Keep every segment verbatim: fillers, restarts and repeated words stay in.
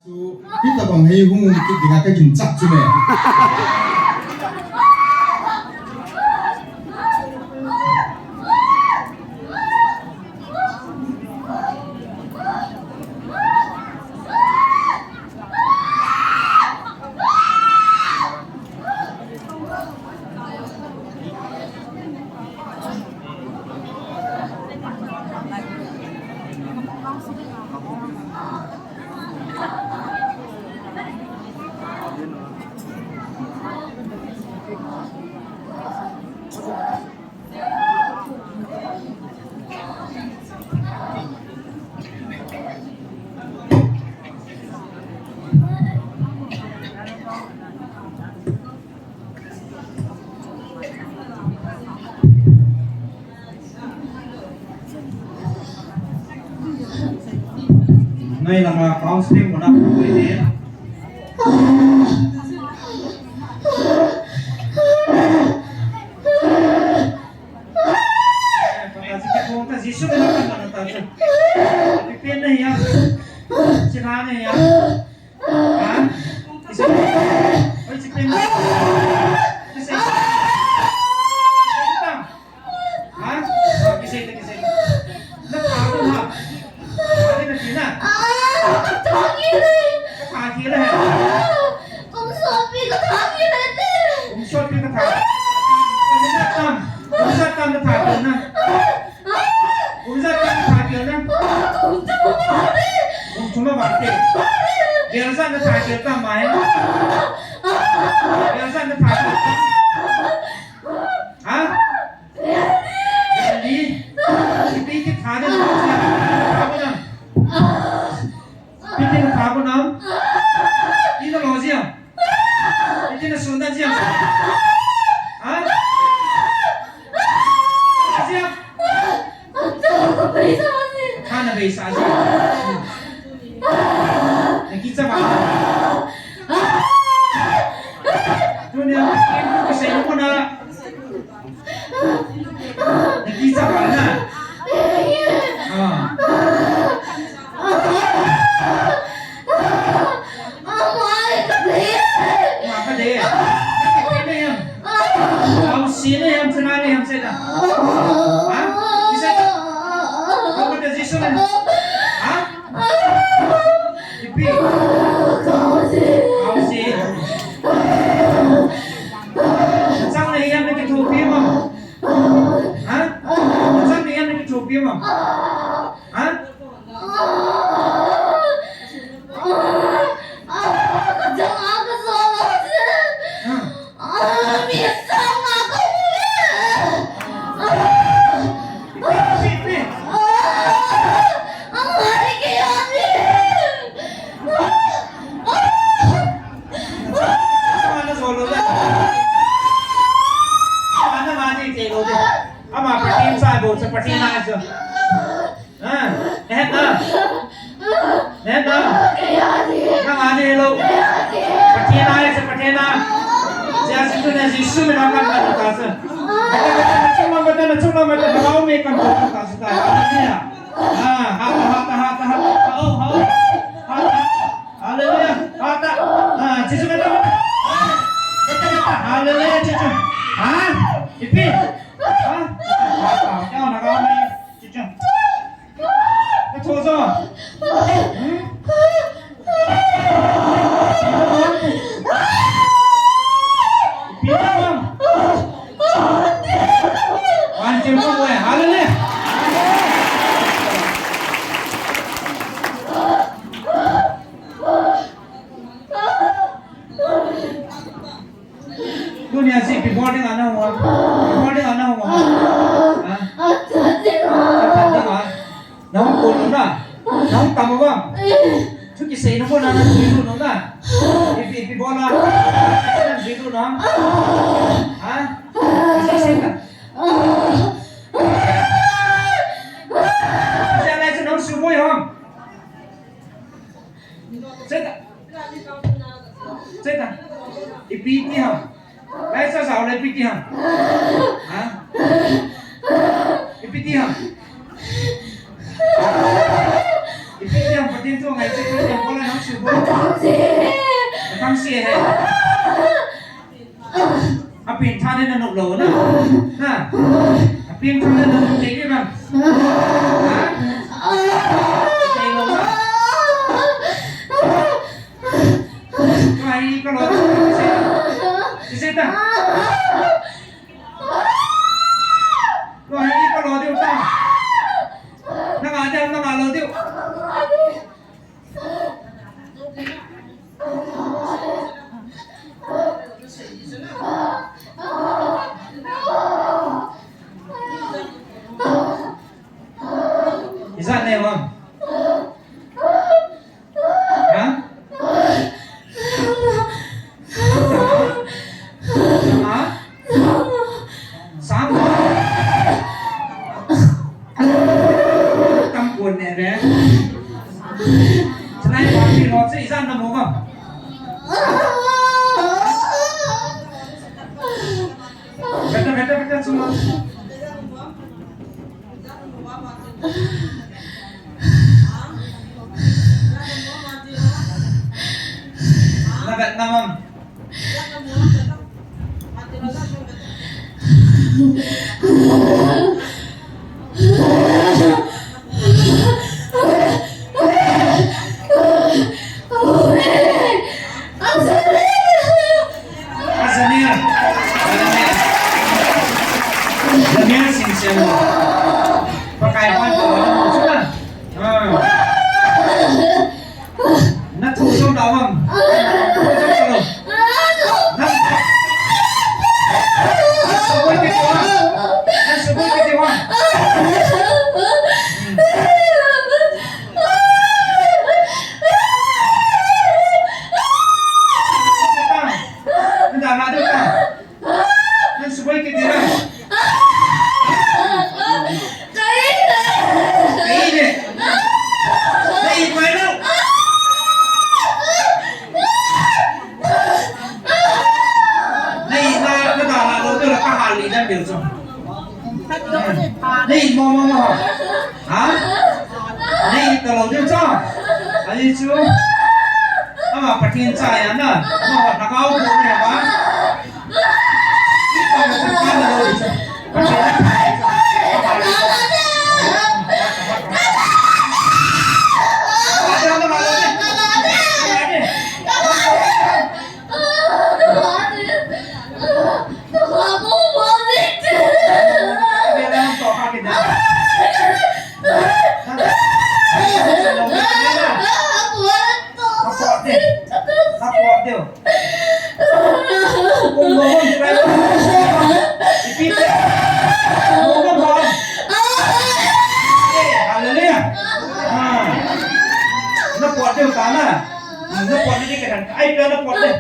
Chu, hitabang hi hung um kit dinga ka ginchat chu le. Noi lama counseling muna koi ni. Pata si kong ta Jesu na kan na ta chu. Pi pen na ya. Si na ne ya. Ha? Oi, si pen. Kisei. Ha? Ha, kisei ta, kisei ta. Na pa ko ha. Ani na tina. Ah, ka thang le. Ka thang le. Kum sot pi ka thang le te. Kum sot pi ka thang. Kum sot tam. Kum sot tam na thang na. Kum sot tam na thang na. Kum sot tam na thang na. Kum sot tam na thang na. Kum sot tam na thang na. Kum sot tam na thang na. Ha? Ipi kitha ding, ipi kitha ding. Ipi kitha ding. Ipi na lo jia. Ipi na sun da jia. Ha? Jia. Kana beisa jia. Na kicha ba. Tunia, ka sei ko na. Na kicha ba na. Ah. Ama ka de. Ka de na yan. Au si na yan, tuna na yan, sei da. Ha? Kisei da. Kau ka de Jesu na. Ha? Ipi. Kau si. Chang na hiam na kithopi mo. Ha? Chang na hiam na kithopi mo. Ha? Ha? Ama patin sa bo sa patin na sa. Ha? Nahet na? Nahet na? Nang ani lo. Pathen ahi, Pathen a. Jesu tu na Jesu min a kan kan ta sa. Nachung lam bata, nachung lam bata, nachung lam bata, nachung lam bata. Hallelujah. Ha, ha, ha, ha, ha, ha. Hallelujah. Ha, ha. Jesu min a. Hallelujah, Jesu. Ha? Ipi? Ha? Kya na ka ni? Jesu. Tunia si ipi bol ding a nahung a? Ipi bol ding a nahung a? Ha? Athat ding a. Nahung kol nom na? Nahung tam a bang? Thu kisei nom na, nahung lui nom na? Ipi, ipi bol a? Nahung lui nom na? Ha? Sei, sei na. Sei na, sei na, nahung suboi hong. Seta. Seta. Ipi ti ham. Lai sa sa lai ipi ti ham. Ha? Ipi ti ham. Ipi ti ham, pati Chu ngai chu ko ko la nang su bo. Thang si. Thang si he. A pin tha de na nok lo na. Na. A pin tha de na nok te ni na. Ha? Te lo na. Ko hi ko lo. Isi ta. Ko hi ko lo diu ta. Na nga diu, na nga lo diu. Ijat ne vang. Ha? Sama? Sama? Tam kun ne be. Chenai party lo se ijat na mo ba. Beta, beta, beta, suma. Na vet na mam. Azania. Azania Singsem. Pakai pan ko na mo chuna. Ah. Na thu som da wang. Thu som da lo. Na. Na suboi ke tiwa. Na suboi ke tiwa. Nang suboi kiti na. Kaine. Nei mai lo. Nei na, na da na lo, tu la ka hal ni dan bil so. Nei mo mo mo. Ha? Nei ta lo diu cha. Ani chu. Ama Pathen cha ya na. Ma hot na kau ko ne ba. Ita na cha ka na lo diu cha. Pathen na. Hallelujah. Ah. Na pot deu ta na. Na pot ni ke kan. Ai, na pot deu.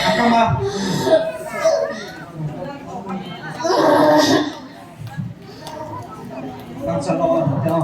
Akama. Tangsa lo, teo.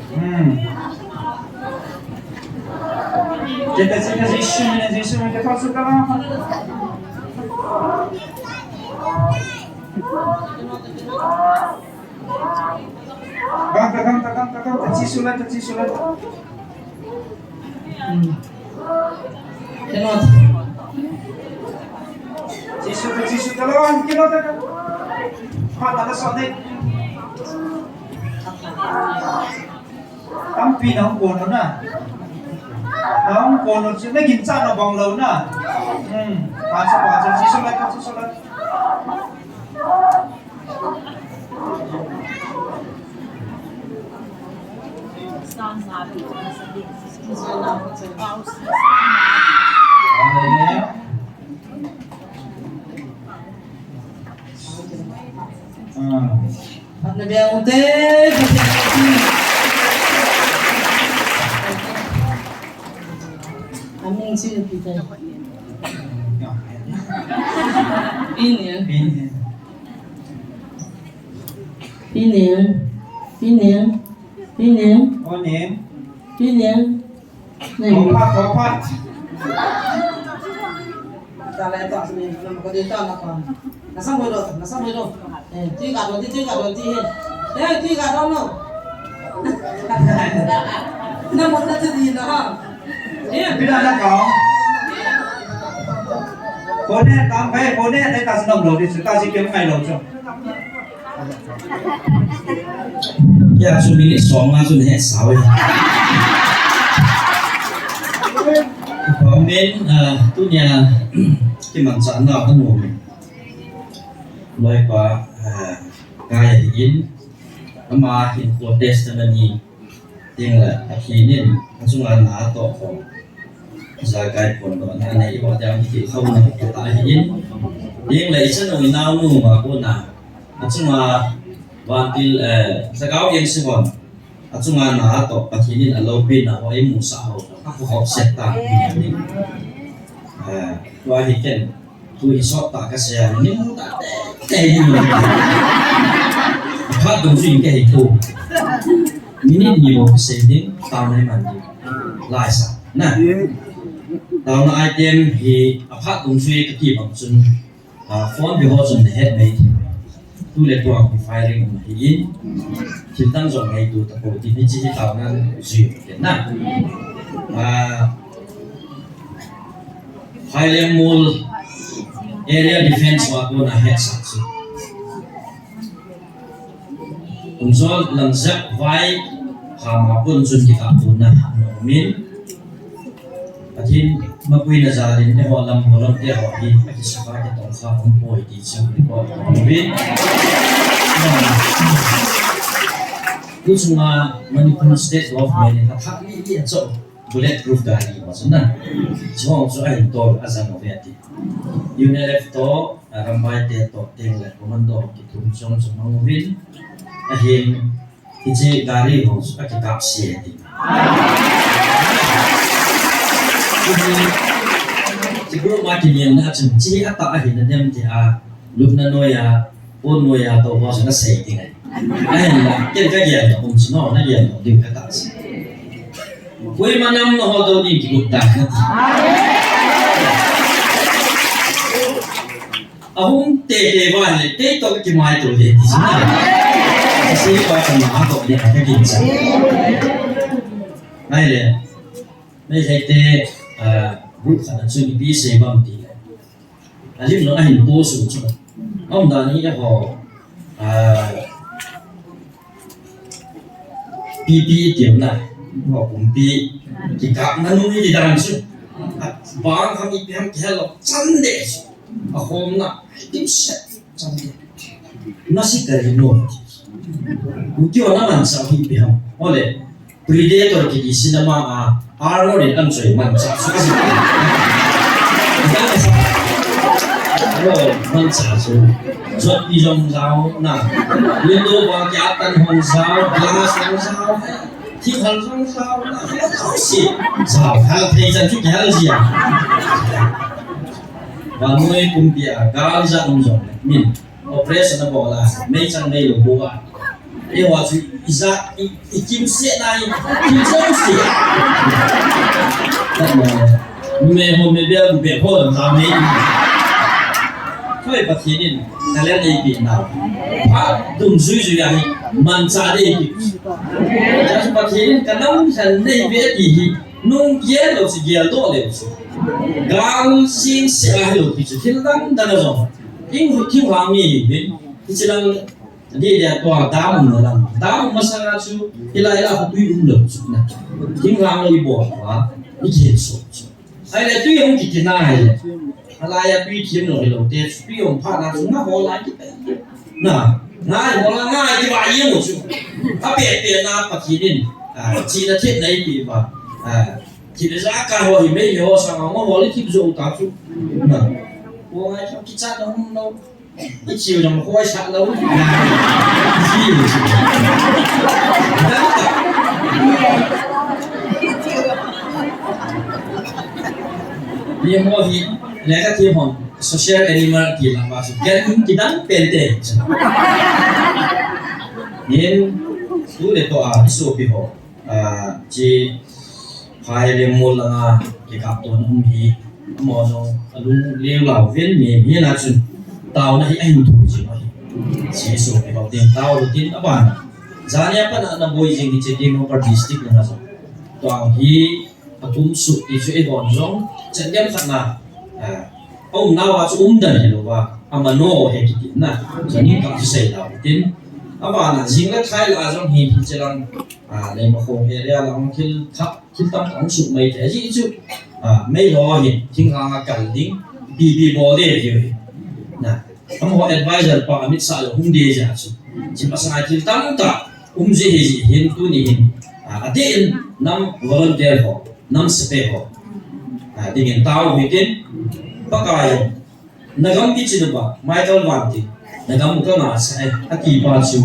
Hmm. Kita sini Jisu, ini Jisu, kita masuk dalam. Gam, gam, gam, gam, gam, Jisu lah, Jisu lah. Hmm. Kino. Jisu, Jisu, kalon, kino, kino. Pat ala sone. Tampi na hung kono na. Na hung kono chu na ginchat na bang lou na. Hmm. Pa cha, pa cha, Jisu la, Jisu la. Amen. Amen. Pinin. Pinin. Pinin. Pinin. Pinin. Pinin. Pinin. Nen. Kopat, kopat. Tala ito, sini, ko dito na ko. Nasa mo do, nasa mo do. Eh, ti ka do, ti, ti ka do, ti. Eh, ti ka do no. Na mo na ti di na ha. Eh, pila na ko. Kone tam kai, kone te ta snom lo, di ta si kem kai lo cho. Kei a chu minute som nga chu nahet sau e. Amen, ah, tunia kimanchah nau kamu. Loipa, ah, kai ahin, ama hin ko testimony. Tin le, Pathen in achunga na atoh khom, ijakai phondohna anei ho ding hi kilhouna kitah ahin. Tin le, ichanu inaonu ma kona achunga vantil, eh, Lhagao Engse hon achunga na atoh Pathen in aloupina ho imusah ho, akhop set ta. Eh, tua hi ken Tu hi sot ta kasei a, ni mu ta te, te ni mu. Phat dungjuiyin kahei thou. Minute ni bou kasei ding, taona iman ding. Laisa, na. Taona item hi, aphat dungjui kati bang chun, ah, phone bih ho chun nahet mai thei. Tu le tua hi firing um ahin, thil dang jong ngaito tapou ti, hiche hi taona jui ken na. Ah, Phaileng Mol Area Defense a kona hetsah chu. Umjol Langjep Vai Pham a kon chun kikaptona ana umin. Pathen mapuina jalin eiho lam volunteer ho hi akisukha kitongkha umpoi ti chu report aumin. Tuchunga Manipur State Government in athah lili achoh bullet proof gari ho chu na. Chuho chu ahin tol ajang uve ati. U N L F toh, ah, Rambai te toh, tin le commando kithum chom chu mang uvin. Ahin, hiche gari ho chu akikap se ati. Hiche group ma kinialna chun, hiche atah ahi nanem tia, lupna noiya, pon noiya, toh ho chu nasei ding ahi. Ahinla, ken kagel na um chu no, nagel na ding katah chu. Koima nam naho doh ding kigup dan nati. Ahung tete vale, kei toh kimaito le ti chu na. Ase pa chama toh le kakinchat. Ahile, Meitei te, ah, group khat a chun ipi sei bam ti le. Alim lo ahin post u chu. Aumdan hi eiho, ah, P P E tiu na, eiho pumpi kikapna nung iti dan chu. Abang ham ipi ham kihel lou chan deh chu. Akhomna, ipi set chan deh. Nasi kari no. Ukiu na mansa hi ipi ham. Ole. Predator kiti cinema a Arnold in anchoi manchah chu. Arnold manchah chu. Jotpi jong jao na. Window vang kiatan hong jao, glass hong jao. Thihal jong jao na. Si. Jao hal thei chan chu kihal jia. Vannoi pumpi a gal jat um jong. Min. Operation abol a, meichang neilou bou a. Eiho chu ija, i, i kimseh nai, kimseh se. Numei ho mei bel gu bel ho dam dam nei. Hoi Pathen in, talent eipeh nau. Phat dungjui jui ahi, manchah ding eipeh. Pathen in kanam lhen neive ti hi, nung gel lou chu, geldoh leu chu. Gal jing se ahilou pi chu, thil dang dang a jong. Ing hu thim vang mi hi, hiche lang, di dia tua dam umna lang. Dam um masanga chu, hilai la hu tui umlou chu na. Thim vang lou ibol uva, ikihilsoh chu. Ahile tui hung kiti na ahile. Alai a tui thim lou hilou te chu, tui hung phat na chu, na hol a kipeh. Na, na hol a, na kipah jeng u chu. Apeh peh na Pathen in, ah, chihna thepna eipeh uva. Ah, thil ijakai ho hi mei ho sanga, ma hol i thip jou ta chu. Na. Ko ngai chu kichat na hung lou. I chiu jong khoi sah lou. Ni mo hi, le ka ti hon. Social animal ti lama chu gen kidang pente. Nin tu le to a isopi ho. A, chi phai le mol langa kikap to na um hi. Mo no alung le lau ven mi mi na chun. Tao na hi ahin thu chi ma hi. Chi isopi ho tin tao tin aban. Jania pana na boi jing hi che tin no par district na so. To hi akum suk ti chu eihon jong, chan gam khat na, a, aum nau a chu um dan hi lou va, amano he kiti na, chu ni ka chu sei lau tin, abana jing le thai la jong hi, hi che lang, a, Leimakhong area lang thil thak, thil tam tam suk mai te, ji chu, a, mei lo hi, thing hang a kal ding, pi pi bol de ji hi, na, amaho advisor pa, amit sa lo hung de ja chu, chi pa sa thil tam ta, um ji hi ji hin tu ni hin, a, a de in nam volunteer ho, nam sepai ho. A, dingin tao hi tin, Pakai, na gam kichinu ba, Michael Van ti, na gam ka nga sa e, a ti pa chu.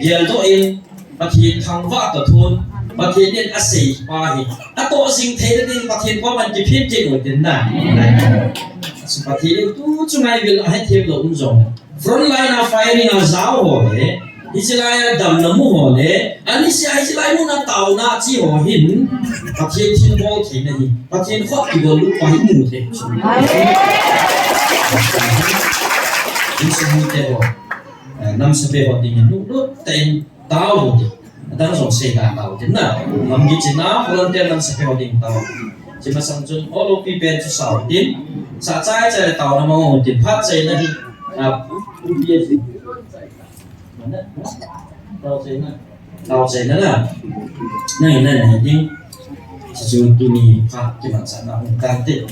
Gel do in, Pathen thangvah ta thun, Pathen in a sei pa hi, a to sing thei na din, Pathen pa man ti phin ti ko tin na. Su Pathen in tu chu ngai vil a het thei lo um jong. Front line a firing a jao ho le, hiche lai a damna mu ho le, ani sia hiche lai mun a taona chi ho hin, Pathen thingbol theina hi, Pathen khut kibol lut pa hi mu thei. Insung mite ho, eh, nam sepai ho dingin lut lut tah in tao ho ding. Adang jong sei dan tao ding na. Lam kichina, volunteer nam sepai ho ding tao. Chi masang chun, all of you pen chu sao ding. Sa chai chai le taona mang ho ding. Phat chai na hi. Ah, Tao chai na. Tao chai na na. Nai, nai, nai, ding. Sa chu tuni phat kimanchahna hung kan te.